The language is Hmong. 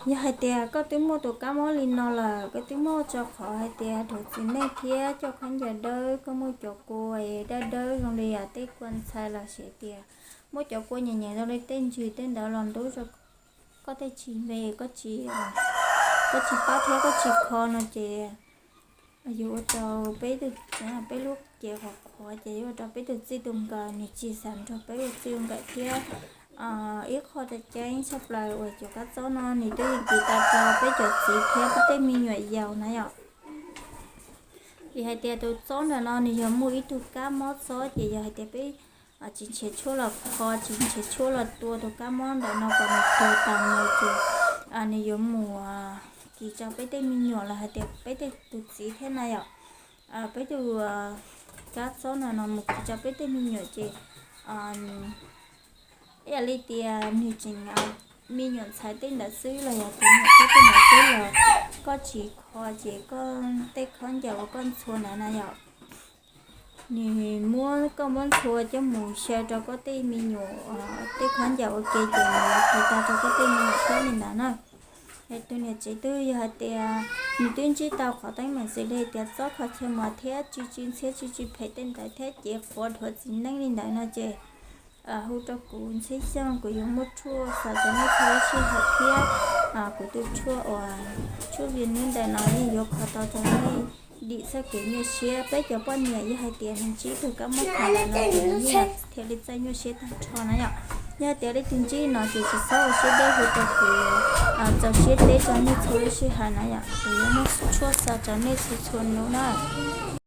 Yog hais tias koj twb muaj tus kab mob li no lawm, koj twb muaj tso qhov hais tias dhuav txiv neej thiab coj khaub ncaws dawb, koj muaj cov kua dawb dawb zoo li tej kua ntxhais los sis tias muaj cov kua nyeem nyeem zoo li tej ntsws tej ntawd los ntub rau koj tej tsis me, koj tsis pab thiab koj tsis kho no ces yuav ua rau peb tus, peb lub cev qhuav qhuav ces yuav ua rau peb tus txij tus nkawm nws tsis xav nrog peb ua txij ua nkawm thiab. Ib qho tseem ceeb tshaj plaws uas cov kab txob no nws twb yeej kis tas rau peb cov txiv thiab peb tej me nyuam yaus na yom. Vim hais tias tus txob ntawm no nws yog muaj ib tug kab mob txob ces yog hais tias peb tsis nrhiav tshuaj los kho, tsis nrhiav tshuaj los tua tus kab mob ntawm no kom nws tuag tas mus ces nws yuav mus kis rau peb tej me nyuam los hais tias peb tej tus txiv thiab na yom. Peb tus kab txob ntawm no mus kis rau peb tej me nyuam ces ib yam li tias nws tseem me nyuam ntxhais tej ntawd xwb los yog tus nyuam txob tej ntawd xwb los koj tsis kho ces koj tej khaub ncaws uas koj ntxhua ntawd na yom, nws muab, koj muab ntxhua coj mus xyaw rau koj tej me nyuam tej khaub ncaws ua ke ces nws yuav kis tas rau koj tej me nyuam thiab li ntawd na. Es tus niam tsev twg yog hais tias nws twb ntsib tau qhov teeb meem xws li tias txob kho chaw mos thiab tsw tsw ntxhiab tsw tsw phem tej ntawd thiab cev qhuav dhuav txiv neej li ntawd no ces hu rau kuv Ntxhiab Xyooj, kuv yuav muaj tshuaj xa rau nej txhua lub sij hawm thiab kuv tus tshuaj uas tshuaj Vias Nub ntawm no yeej yuav kho tau rau nej dim txoj kev nyuaj siab. Peb cov poj niam yog hais tias nws ntsib tus kab mob khav ntawm no ces nws yeej thiaj li txawj nyuaj siab tag nrho na yom. Yog hais tias leej twg ntsib no ces tsis txhob ua siab deb, hu rau kuv, txaus siab teb rau nej txhua lub sij hawm na yom, kuv yuav muaj tshuaj xa rau nej txhua txhua hnub na.